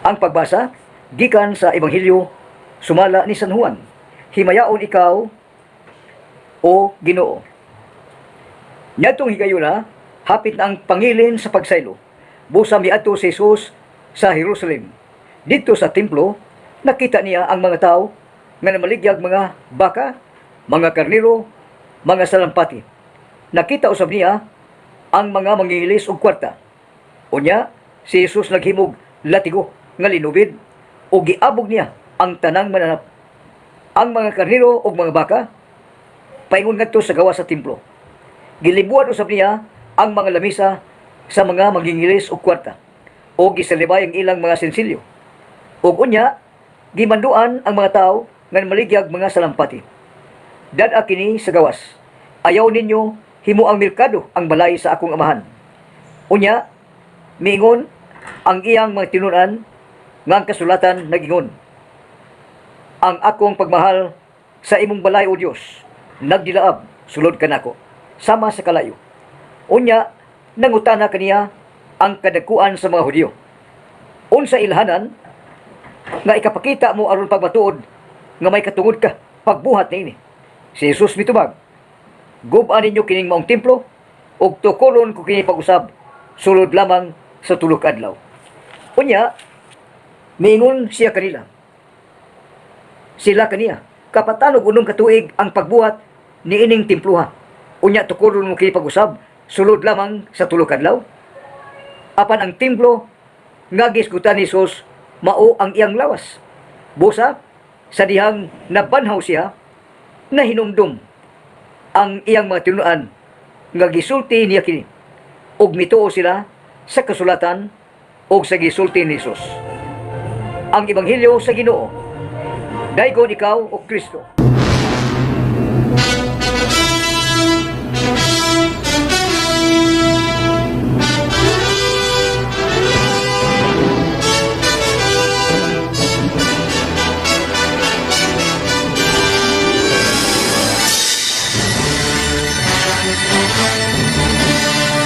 Ang pagbasa gikan sa Ebanghelyo sumala ni San Juan. Himayaon ikaw, o Ginoo. Niadtong higayuna, hapit na ang pangilin sa pagsaylo. Busa miadto si Jesus sa Jerusalem. Didto sa templo, nakita niya ang mga tao nga namaligyag mga baka, mga karnero, mga salampati. Nakita usab niya ang mga mangingilis og kwarta. Unya, si Jesus naghimog latigo nga linubid ug giabog niya ang tanang mananap. Ang mga karnero ug mga baka paingon ngadto sa gawas sa templo. Gilibuan usab niya ang mga lamisa sa mga mangingilis og kwarta ug gisalibay ang ilang mga sinsilyo. Ug unya, gimanduan ang mga tao nga maligyag mga salampati. Dad-a kini sa gawas. Ayaw ninyo himoang merkado ang balay sa akong amahan. Unya, miingon ang iyang mga tinunan nga ang kasulatan nagingon: "Ang akong pagmahal sa imong balay, O Dios, nagdilaab sulod kanako sama sa kalayo." Unya, nangutana kaniya ang kadagkuan sa mga Hudyo: "Unsa ilhanan nga ikapakita mo aron pagmatuod nga may katungod ka pagbuhat niini?" Si Jesus mitubag, "Gub-a ninyo kining maong templo ug tukoron ko kini pag-usab sulod lamang sa 3 ka adlaw." Unya, miingon siya kanila. Sila kaniya, "Kapatanog 6 ka tuig ang pagbuhat niining temploha. Unya tukoron mo kini pag-usab sulod lamang sa 3 ka adlaw?" Apan ang templo nga gisgutan ni Jesus mao ang iyang lawas. Busa sa dihang nabanhaw siya, nahinumdum ang iyang mga tinunan nga gisulti niya kini, ug mituo sila sa kasulatan ug sa gisulti ni Jesus. Ang Ebanghelyo sa Ginoo. Daygon ikaw, o Kristo.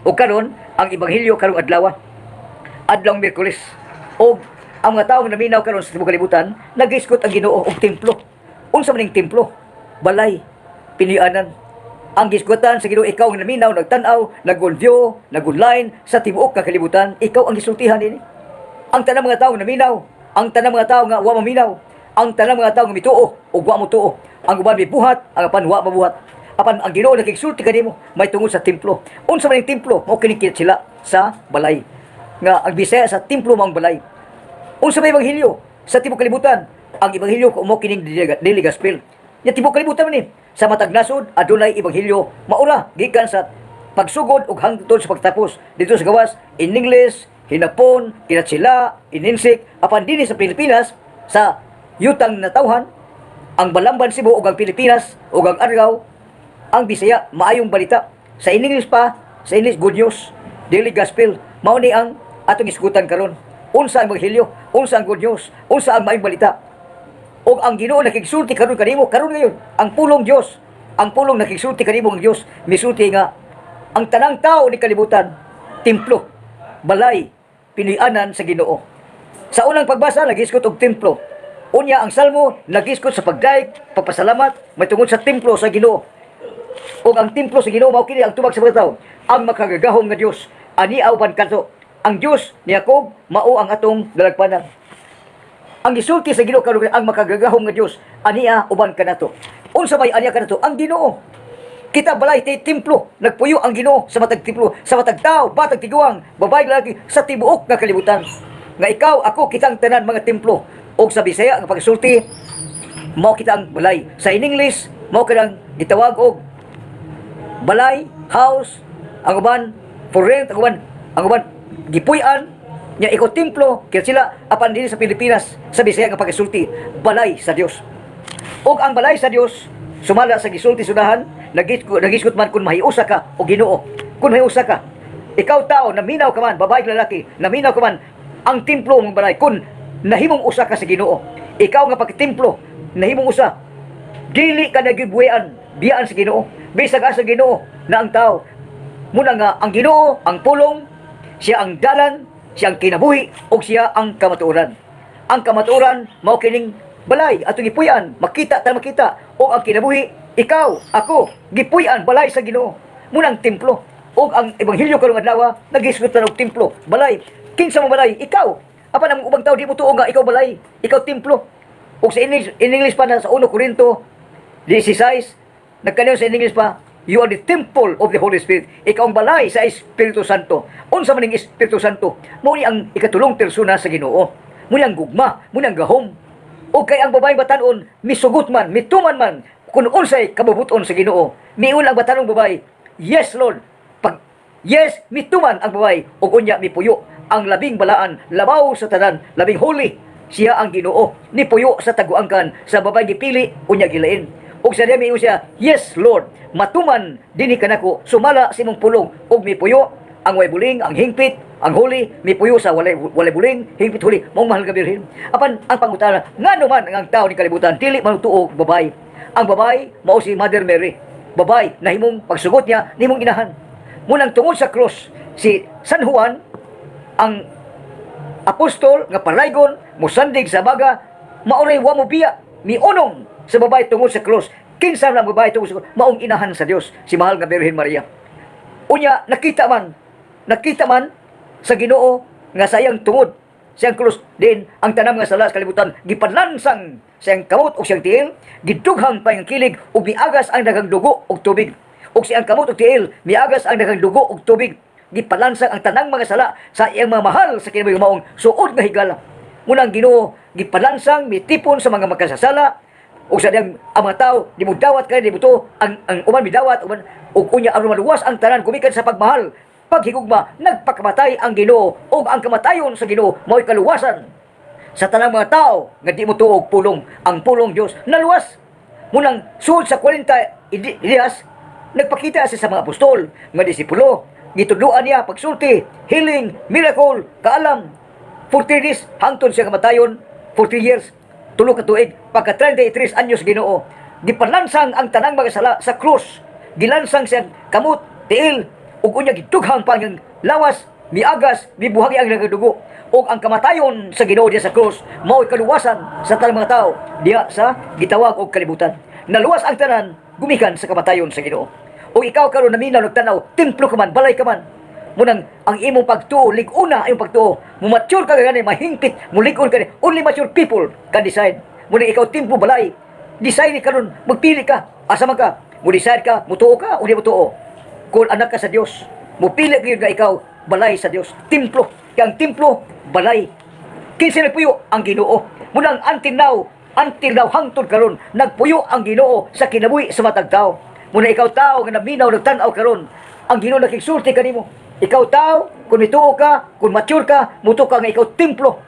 O karon, ang Ebanghelyo karong adlaw, adlawng Miyerkules. Og ang mga tawo nga naminaw karon sa tibuok kalibutan, nagisgot ang Ginoo og templo. Unsa man ning templo? Balay, pinuy-anan. Ang gisgutan sa Ginoo, ikaw ang naminaw, nagtan-aw, nag-view, nag-online sa tibuok nga kalibutan, ikaw ang gisultihan nini. Ang tanang mga tawo nga naminaw, ang tanang mga tawo nga wa maminaw, ang tanang mga tawo nga mituo ug wa motuo. Ang uban mibuhat, ang uban wa mabuhat. Apan ang Ginoo nakigsulti kanimo may tungod sa templo. Unsa man ning templo? Mao kini sila sa balay. Nga ang Bisaya sa templo mao ang balay. Unsa may ebanghelyo sa tibuok kalibutan? Ang ebanghelyo ko mao kining daily gospel. Ya tibuok kalibutan man ni. Sa matag nasod adunay ebanghelyo, maura gikan sa pagsugod ug hangtod sa pagtapos. Dito sa gawas in English, Hinapon, Kinatsila, Ininsik, apan dinhi sa Pilipinas, sa yutang natawhan, ang Balamban Cebu ug ang Pilipinas ug ang Argao, ang Bisaya maayong balita. Sa English pa, sa English good news, daily gospel. Mao ni ang atong isgutan karon. Unsa ang ebanghelyo? Unsa ang good news? Unsa ang maayong balita? Ug ang Ginoo nakigsulti karon kanimo karon ngayon, ang pulong Dios, ang pulong nakigsulti kanimo ang Dios, misulti nga ang tanang tao ni kalibutan templo, balay, pinuy-anan sa Ginoo. Sa unang pagbasa nagisgot og templo. Unya ang Salmo nagisgot sa pagdayeg, pagpasalamat may tungod sa templo sa Ginoo. Ug ang templo sa Ginoo mao kini ang tubag sa mga tao, ang makagagahom nga Dios ani uban kadto. Ang Dios ni Jacob mao ang atong dalagpanan. Ang gisulti sa Ginoo karon, ang makagagahom nga Dios ania uban kanato. Unsa may aniya kanato? Ang Ginoo. Kita balay tay templo, nagpuyo ang Ginoo sa matag templo, sa matag tao, batag tiguang, babae, lalaki sa tibuok nga kalibutan. Nga ikaw, ako, kitang tanan mga templo. Og sa Bisaya nga pagsulti, mao kita ang balay. Sa in English, mao kanang gitawag og balay, house, ang uban for rent, ang uban gipuy-an nya ikaw templo kaya sila, apan dinhi sa Pilipinas sa Bisaya nga pagsulti, balay sa Dios. Og ang balay sa Dios sumala sa gisulti sudahan, nagisgot man kung mahiusa ka o Ginoo. Kung mahiusa ka, ikaw tao naminaw ka man, babae, lalaki, naminaw ka man, ang templo mong balay kung nahimong usa ka sa Ginoo. Ikaw nga pagtemplo, nahimong usa, dili ka nagibuyan biyaan sa Ginoo. Bisag asa Ginoo na ang tao. Muna nga ang Ginoo ang pulong, siya ang dalan, Siya ang kinabuhi ug siya ang kamatuoran. Ang kamatuoran mao kining balay atong gipuy-an, makita ta makita, o ang kinabuhi, ikaw, ako, gipuy-an balay sa Ginoo. Munang templo ug ang ebanghelyo karong adlaw nagisgot og templo, balay. Kinsa mo balay? Ikaw. Apan ang ubang tao di mo tuo nga ikaw balay, ikaw templo. Ug sa English, in English pa na sa 1 Corinto 16, nagkaniyo sa English pa, "You are the temple of the Holy Spirit." Ikaw ang balay sa Espiritu Santo. Unsa man ning Espiritu Santo? Mao ni ang ikatulong persona sa Ginoo. Mao ni ang gugma, mao ni ang gahom. O kay ang babaeng batanon, misugot man, mituman man, kung unsay kabubuton sa Ginoo. Miingon ang batanong babae, "Yes, Lord." Pag yes, mituman ang babae, ug unya mipuyo ang labing balaan, labaw sa tanan, labing holy, siya ang Ginoo. Nipuyo sa taguangkan sa babae gipili, unya gilain. Ug sa diya miingon siya, "Yes, Lord, matuman dinhi kanako sumala sa imong pulong," ug mipuyo ang way buling, ang hingpit, ang holy, mipuyo sa walay buling, hingpit, holy, maong mahal nga birhen. Apan ang pangutana, ngano man ang tao ni kalibutan dili man tuo babae? Ang babae mao si Mother Mary. Babae nahimong pagsugot niya nimong inahan. Munang tungod sa cross, si San Juan ang apostol nga palaygon musandig sa baga, maoray wa mo biya, miunong sa babae tungod sa cross. Kinsa ang babae tungod sa cross? Maong inahan sa Dios, si mahal nga Birhen Maria. Unya nakita man sa Ginoo nga sa iyang tungod siyang krus din ang tanang mga sala sa kalibutan gipalansang sa iyang kamot o siyang tiil, gidughang pa iyang kilig ug miagas ang daghang dugo ug tubig. Ug siyang kamot ug tiil miagas ang daghang dugo ug tubig, gipalansang ang tanang mga sala sa iyang mga mahal sa kinabuhi, maong suod nga higala. Munang Ginoo gipalansang, mitipon sa mga makasasala, ug sa diyang ang mga tao di mo dawat kay di mo to ang uban midawat uban, ug unya aron maluwas ang tanan gumikan sa pagmahal, paghigugma, nagpakamatay ang Ginoo, ug ang kamatayon sa Ginoo mao'y kaluwasan sa tanang mga tao nga di mo tuo og pulong, ang pulong Dios naluwas. Munang sud sa 40 dias nagpakita siya sa mga apostol nga disipulo, gitudloan niya pagsulti, healing, miracle, kaalam. 40 days hangtod siya kamatayon, 40 years, 3 ka tuig, pagka 33 anyos Ginoo gipalansang ang tanang mga sala sa krus, gilansang siya kamot, tiil, ug unya gidughang pa ang lawas, miagas, mibuhagi ang nagadugo, ug ang kamatayon sa Ginoo diya sa krus mao'y kaluwasan sa tanang mga tao diya sa gitawag og kalibutan. Naluwas ang tanan gumikan sa kamatayon sa Ginoo. Ug ikaw karon naminaw, nagtanaw, templo ka man, balay ka man. Munang ang imong pagtuo, lig-una ang imong pagtuo. Mumature ka gani, mahingpit, mulig-on ka ni. Only mature people can decide. Munang ikaw templo, balay. Decide ni karon, magpili ka. Asa man ka? Mo decide ka, mutuo ka o di mutuo. Kung anak ka sa Dios, mupili gyud nga ikaw balay sa Dios. Templo. Kaya ang templo, balay. Kinsa nagpuyo? Ang Ginoo. Munang until now, hangtod karon, nagpuyo ang Ginoo sa kinabuhi sa matag tao. Muna ikaw tao nga naminaw, nagtan-aw karon, ang Ginoo nakigsulti kanimo. Ikaw tao, kung mituo ka, kung mature ka, mutuo ka nga ikaw templo,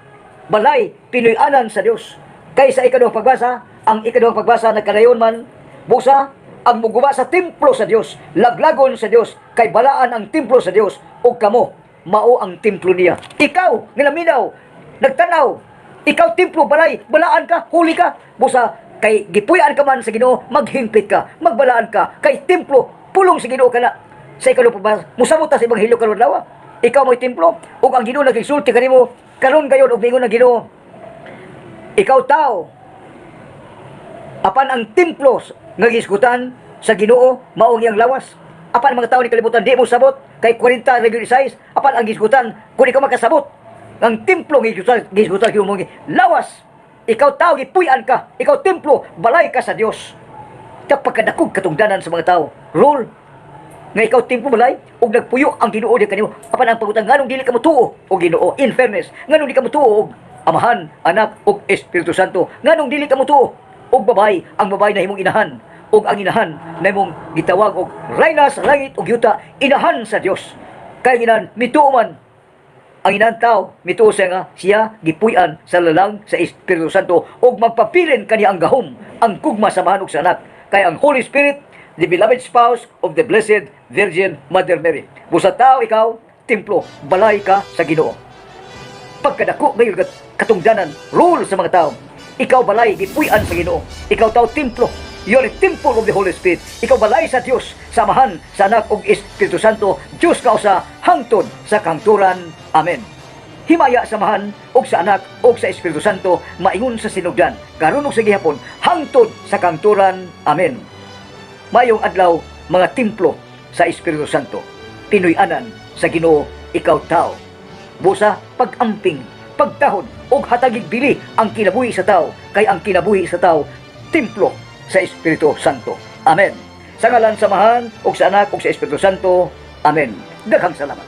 balay, pinuy-anan sa Dios. Kay sa ikaduhang pagbasa, ang ikaduhang pagbasa nagkadayon man, busa, ang muguba sa templo sa Dios, laglagon sa Dios, kay balaan ang templo sa Dios, ug kamo, mao ang templo niya. Ikaw, nga naminaw, nagtanaw, ikaw templo, balay, balaan ka, huli ka, busa, kay gipuy-an ka man sa Ginoo, maghingpit ka, magbalaan ka, kay templo, pulong sa Ginoo ka na. Sa ikaduhang pagbasa, musabot ta sa ebanghelyo karon adlaw. Ikaw mo'y templo, ug ang Ginoo nagsulti kanimo karon gayon, ug miingon ang Ginoo, ikaw tao, apan ang templo nga gisgutan sa Ginoo mao ang iyang lawas. Apan ang mga tao ni kalibutan di mo sabot kay 40 regular size, apan ang gisgutan, kung ikaw makasabot ang templo nga gisgutan mo lawas, ikaw tao gipuy-an ka, ikaw templo, balay ka sa Dios. Kapag katungdanan sa mga tao, rule nga ikaw templo, balay, ug nagpuyo ang Ginoo di kanimo. Apan ang pangutana, nganong dili ka motuo og Ginoo? In fairness, nganong di ka motuo og Amahan, Anak ug Espiritu Santo? Nganong dili ka motuo og babae? Ang babae na himong inahan, ug ang inahan na himong gitawag og rayna sa langit ug yuta, inahan sa Dios. Kay ang inahan mituo man, ang inahan tao mituo siya nga siya gipuy-an sa lalang sa Espiritu Santo, ug magpapilin kaniya ang gahom, ang gugma sa Amahan ug sa Anak, kay ang Holy Spirit, the beloved spouse of the Blessed Virgin Mother Mary. Busa tao, ikaw templo, balay ka sa Ginoo. Pagkadako ngayon katungdanan, rule sa mga tao, ikaw balay, gipuy-an sa Ginoo. Ikaw tao templo. You are the temple of the Holy Spirit. Ikaw balay sa Dios, sa Amahan, sa Anak ug Espiritu Santo. Dios ka usa hangtod sa kahangturan. Amen. Himaya sa Amahan ug sa Anak ug sa Espiritu Santo, maingon sa sinugdan, karon ug sa gihapon, hangtod sa kangturan. Amen. Maayong adlaw, mga templo sa Espiritu Santo. Tinuy-anan sa Ginoo ikaw tao. Busa pag-amping, pagtahod ug hatagig bili ang kinabuhi sa tao, kay ang kinabuhi sa tao templo sa Espiritu Santo. Amen. Sa ngalan sa Amahan ug sa Anak ug sa Espiritu Santo. Amen. Daghang salamat.